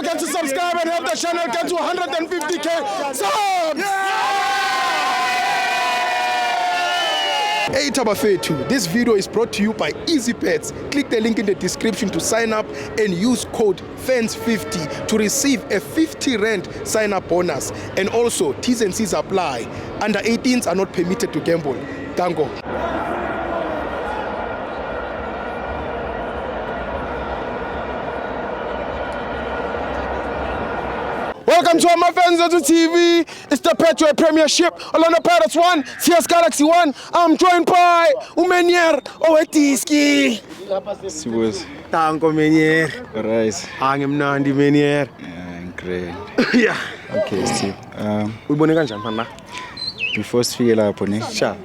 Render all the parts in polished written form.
forget to subscribe and help the channel get to 150K subs. Hey Tabafethu, this video is brought to you by Easybet. Click the link in the description to sign up and use code FANS50 to receive a 50 rand sign up bonus. And also, T's and C's apply. Under 18s are not permitted to gamble. Tango. Welcome to my fans on TV. It's the Petway Premiership. Orlando Pirates 1, TS Galaxy 1. I'm joined by Umenier Owetiski. Sibuzi. Tanko Menier. Right. Angimnandi Menier. Yeah, great. Yeah. Okay, Steve. Uyibone kanjani mama? Before sifike lapho ne. Sure.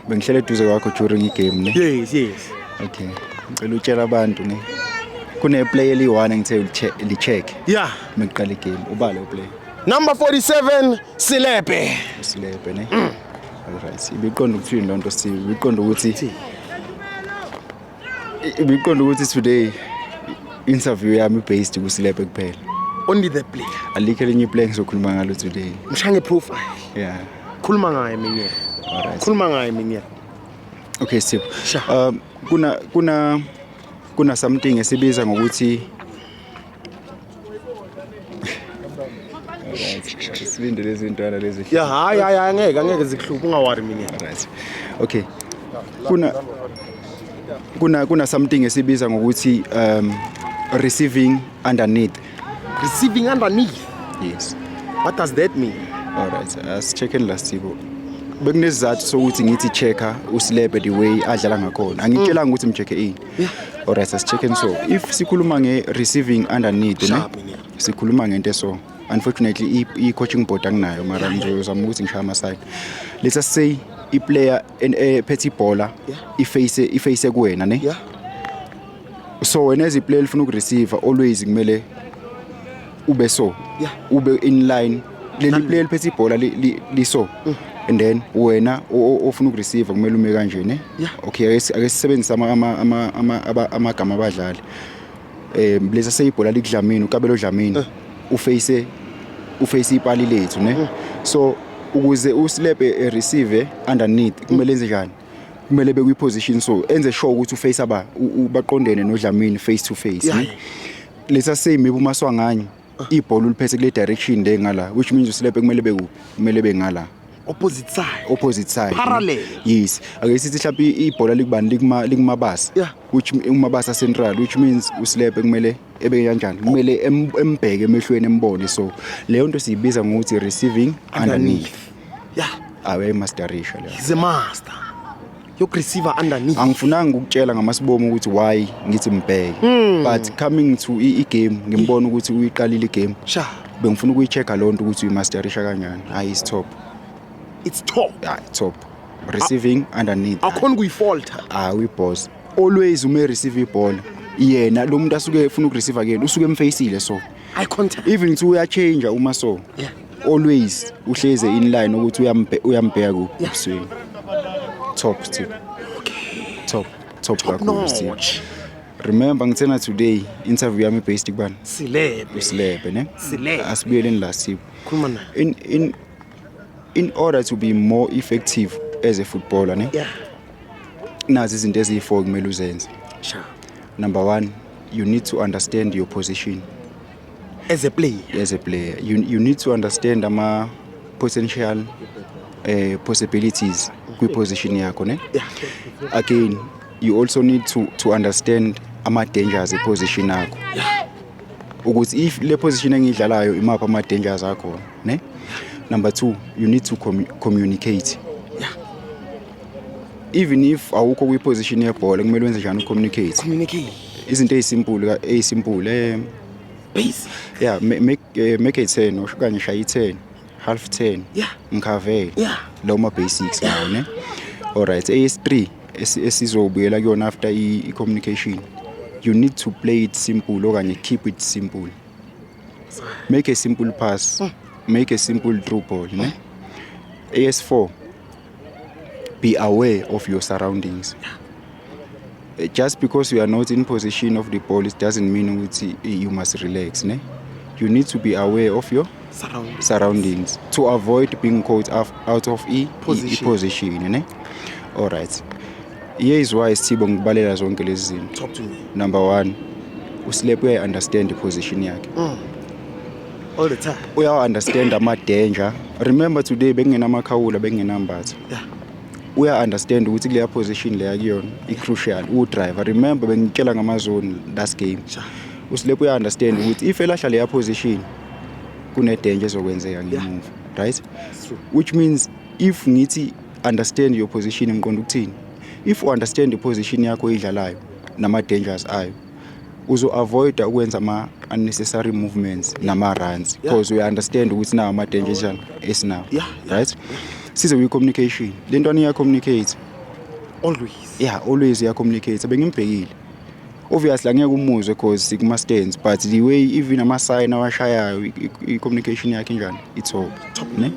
Bengihlele eduze kwakho during igame ne. Yes. Okay. Ngicela utshela abantu ne. Kune player eli-1 engithe li-check Yeah. mekuqala igame. Ubale uplay. Number 47 Silepe. Usilepe ne. Alright. Ibiqonda ukuthini lonto Steve? Ibiqonda ukuthi Ibiqonda ukuthi today interview yami based kuSilepe kuphela. Only the player. Alikho elinye iplayer engizokhuluma ngalo today. Mshange profile. Yeah. Khuluma ngaye Menier. Alright. Khuluma ngaye Menier. Okay Sipho. Sure. Kuna something esibiza ngokuthi Alright. Silinde lezi ntwana lezi. Yeah, hayi hayi angeke zikuhluphe ungawari Menier. Alright. Okay. Kuna something esibiza ngokuthi receiving underneath. Receiving underneath. Yes. What does that mean? Alright. Asicheck last Sipho. Bekunesizathu sokuthi ngithi checker uSilepe the way adlala ngakhona. Angitshelanga ukuthi mchecke ini. Yeah. Alright, asicheck so. If sikhuluma nge receiving underneath ne. Sharp, yeah. Sikhuluma ngento eso. Unfortunately i coaching board anginayo mara ngizozama ukuthi ngishaye ama side. Let us say i player ephethe ibhola Yeah. iface kuwena ne. Yeah. So wena as i player ufuna ukureceive always kumele ube so. Yeah. Ube in line. Leli player liphethe ibhola liso. And then wena ofuna ukureceive kumele ume kanje ne. Yeah. Okay, ake sisebenzise amagama abadlali. Lesa seyibhola likuDlamini, uKabelo Dlamini. Uface ipali lethu ne. So ukuze uSilepe receive underneath kumele enze njani? Kumele bekwi position so enze sure ukuthi uface aba baqondene noDlamini face to face Yeah. ne. Lesa say maybe uMaswanganyi ibhola uliphethe kule direction le ngala, which means uSilepe kumele bekuphi? Kumele bengala. Opposite side. Opposite side. Parallel. Yes. Ake sithi mhlawumbe ibhola likubani likuMabasa. Yeah. Which uMabasa central, which means uSilepe kumele ebe kanjani? Kumele embheke emehlweni embone. So leyo nto siyibiza ngokuthi receiving underneath. Yeah. Awe masterisha leyo. He's a master. Yok receiver underneath. Angifunanga ukutshela ngamasibomu ukuthi why ngithi mbheke. But coming to i game ngimbona ukuthi uyiqalile igame. Sure. Bengifuna ukuyichecka lonto ukuthi uyimasterisha kanjani. Hayi is top. It's top. Yeah, top. Receiving underneath. Akhona kuyifaulter. Ah, we boss. Always ume receive ibhola. Yena lo muntu asuke efuna ukureceive kuyena usuke emfaceile so. Eye contact. Even to uyachange uma so. Yeah. Always uhleze in line ukuthi uyambheka ku Yeah. ebusweni. Top tip. Okay. Top Top kakhulu Steve. notch. Remember ngithena today interview yami based kubani? Silepe. Usilepe ne? Silepe. Asibuyeleni last tip. Khuluma naye. In order to be more effective as a footballer ne? Yeah. Nazi izinto eziyi4 kumele uzenze. Sure. Number 1, you need to understand your position as a player. As a player, you need to understand ama potential possibilities kwi position yakho ne? Yeah. Again, you also need to understand ama dangers e position yakho. Yeah. Ukuthi if le position engidlalayo imapha ama dangers akho ne? Number 2, you need to communicate. Yeah. Even if awukho kwi position yebhola kumele wenze njani ucommunicate. Communicate. Izinto ezisimple ezisimple Basic. Yeah, make a 10 okanye shaya i10, half 10. Yeah. Ngikhavele. Yeah. Lawo ma basics lawo ne. Alright, AS3 esizobuyela kuyona after i communication. You need to play it simple okanye keep it simple. Make a simple pass. Make a simple through ball ne. AS4, be aware of your surroundings. Just because you are not in position of the ball, it doesn't mean ukuthi you must relax ne. You need to be aware of your Surroundings. Surroundings to avoid being caught out of Position. I-position, ne? Alright, here is why, Sithibo, ngikubalela zonke lezi zinto. Talk to me. Number one, uSelepe uyayi-understand i-position yakhe. All the time. Uyawa-understand ama-danger. Remember, today bekungenamakhawula, bekungenambatha. Uya-understand ukuthi kuleya position leya kuyona i-crucial, uwu-driver. Remember, bengitshela ngama-zone last game. USelepe uya-understand ukuthi if elahla leya position, kune-danger ezokwenzeka ngemuva, right? True. Which means if ngithi understand your position, ngiqonda ukuthini? If u understand i-position yakho oyidlalayo nama-dangers ayo, uzo-avoida ukwenza ama-unnecessary movements nama-runs because uya-understand ukuthi nawo ama-dangers njani esinawo. Right, size kwi-communication. Le ntwana iya-communicate. Always. Yeah, always iya-communicate. Bengimbhekile, obviously angeke umuzwe cause sikuma-stands, but the way even ama-sign awashayayo, i-communication yakhe injani? I-top, ne?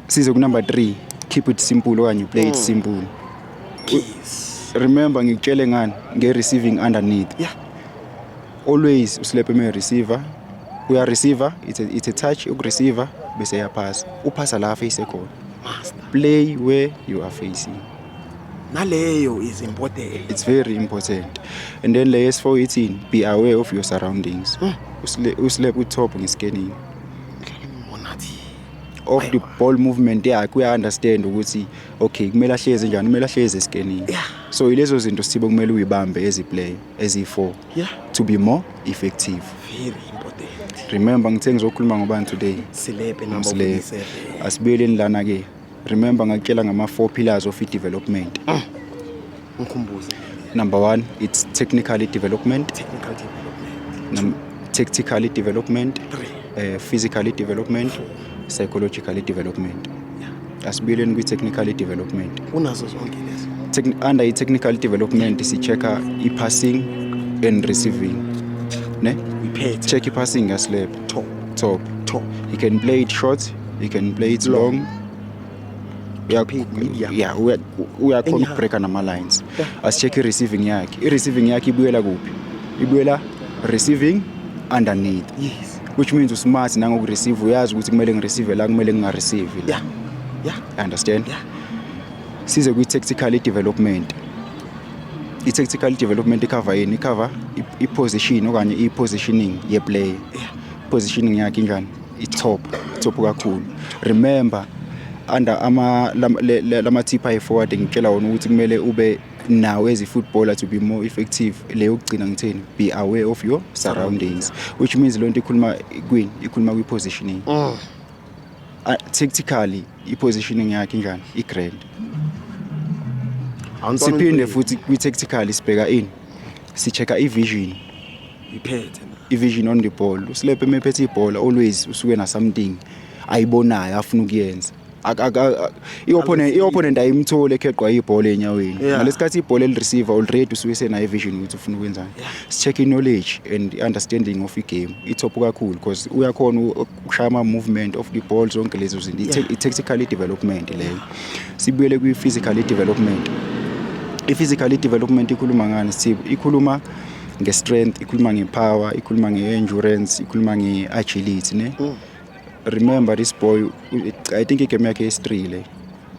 Size ku-number 3, keep it simple okanye play it simple. Keys. Remember ngikutshele ngani nge-receiving underneath. Always uSelepe me receiver, uya receiver, it's a touch ukureceiver bese yaphasa, uphasa la face khona. Master. Play where you are facing. Naleyo is important. It's very important. And then le S4 ithini? Be aware of your surroundings. USelepe utop nge-scanning Monathi. of the ball movement yakhe. Uya-understand ukuthi okay, kumele ahleze njani, kumele ahleze escanning. So ilezo zinto, Sithibo, kumele uyibambe ezi-play eziyi-4 to be more effective. Very important. Remember ngithe ngizokhuluma ngobani today? Selepe, number Selepe. 47. Asibuyeleni lana-ke. Remember ngakutshela ngama-four pillars of i-development. Ngikhumbuze. Number one, it's technically development. Technical development. Tactically development. Three. Physically development, psychologically development. Asibuyeleni kwi-technically development. Unazo zonke lezo. Under i-technical development si-check-a i-passing and receiving, ne? Uyiphethe. Check i-passing yaSelepe. Top. Top. Top. He can play it short, he can play it long. Pick, medium. Yeah, uyakhona Anyhow. ukubreaka nama-lines. Asi-check i-receiving yakhe. I-receiving yakhe ibuyela kuphi? Ibuyela receiving underneath, which means usmart nangokureceive. Uyazi ukuthi kumele ngireceive la, kumele ngingareceive la. Understand? Yeah. Size kwi-tactical development. I-tactical development icover yini? Icover i-position okanye i-positioning ye-player. Positioning yakhe injani? I-top, top kakhulu. Remember, under ama lama tip ayi-forward, ngitshela wona ukuthi kumele ube nawo as i-footballer to be more effective. Le yokugcina ngitheni? Be aware of your surroundings, which means lo nto ikhuluma kwini? Ikhuluma kwi-positioning. Tactically i-positioning yakhe injani? I-grand. Siphinde futhi kwi-tactically sibheka ini? Si-check-a i-vision. Uyiphethe na. I-vision on the ball. USelepe mephethe ibhola, always usuke na something ayibonayo afuna ukuyenza. I-opponent ayimtholi ekheqwa ibhola enyaweni. Ngalesikhathi ibhola elireceiver, already usuke senayo i-vision ukuthi ufuna ukwenzani. Si-check i-knowledge and i-understanding of i-game. I-top kakhulu because uyakhona ukushaya ama-movement of the ball, zonke lezo zinto. I-tactical development leyo. Sibuyele kwi-physical development. I-physical development ikhuluma ngani, Sithibo? Ikhuluma nge-strength, ikhuluma nge-power, ikhuluma nge-endurance, ikhuluma nge-agility, ne? Remember, this boy, I think igame yakhe yesi-3 le,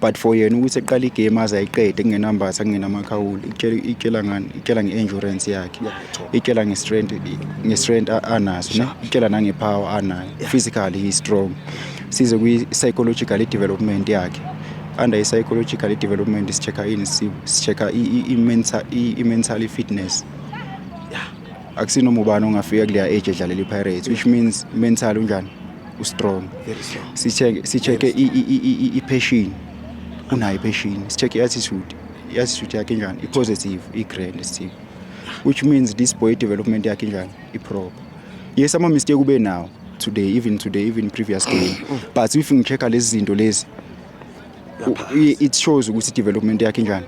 but for yena ukuthi eqale igame aze ayiqede kungenambatha, kungenamakhawula, itshela ngani? Itshela nge-endurance yakhe. Yeah, top. Itshela nge-strength anaso, ne? Itshela nange-power anayo. Physically he is strong. Size kwi-psychological development yakhe. Under i-psychological development si-check-a ini? Si-check-a i-mental fitness. Akusinoma ubani ongafika kuleya age edlalela i-Pirates, which means mental unjani? U-strong. Very strong. Si-check-e i-passion, unayo i-passion. Si-check i-attitude. I-attitude yakhe injani? I-positive, i-grand, Steve, which means this boy, development yakhe injani? I-proper. Yes, ama-mistake ube nawo today, even today, even previous game, but if ngi-check-a lezi zinto lezi, it shows ukuthi i-development yakhe injani?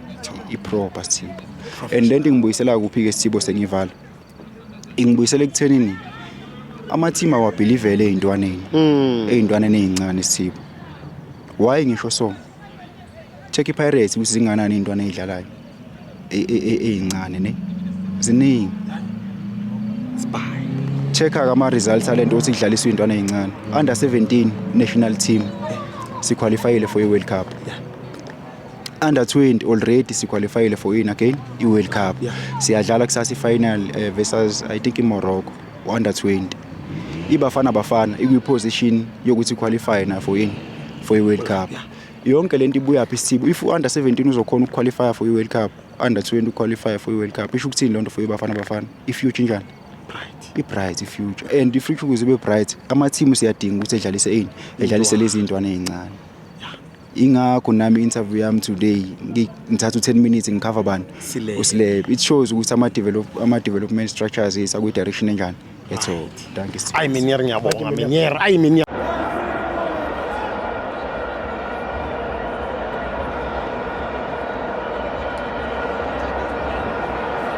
I-proper, Sithibo. And lento ingibuyisela kuphi-ke, Sithibo? Sengivala, ingibuyisela ekuthenini ama-team awabelievele ey'ntwaneni ey'ncane, Sithibo. Why ngisho so? Check i-Pirates ukuthi zinganani iy'ntwana ey'dlalayo ey'ncane, ne? Ziningi. Spy. Check-a ama-results alento ukuthi kudlaliswa iy'ntwana ey'ncane. Under 17 national team siqualifyile for i-World Cup. Under 20 already siqualifyile for in again i-World Cup. Siyadlala kusasa i-final versus, I think, i-Morocco under 20. IBafana Bafana ikwi-position yokuthi qualify na for in for i-World Cup. Yonke lento ibuyaphi, Sithibo? If u-under 17 uzokhona ukuqualify for i-World Cup, under 20 uqualify for i-World Cup, isho ukuthini lonto for iBafana Bafana? I-future njani? I-bright i-future. And i-future ukuze ibe bright, ama-team siyadinga ukuthi edlalise ini, edlalise lezi ntwana ey'ncane. Ingakho nami i-interview yami today ngithatha u-10 minutes ngicover bani? Silebe. Usilebe. It shows ukuthi ama-development structures ethu akwi-direction enjani. That's all, thank you. Ayi, Meneer, ngiyabonga, Meneer. Ayi, Meneer.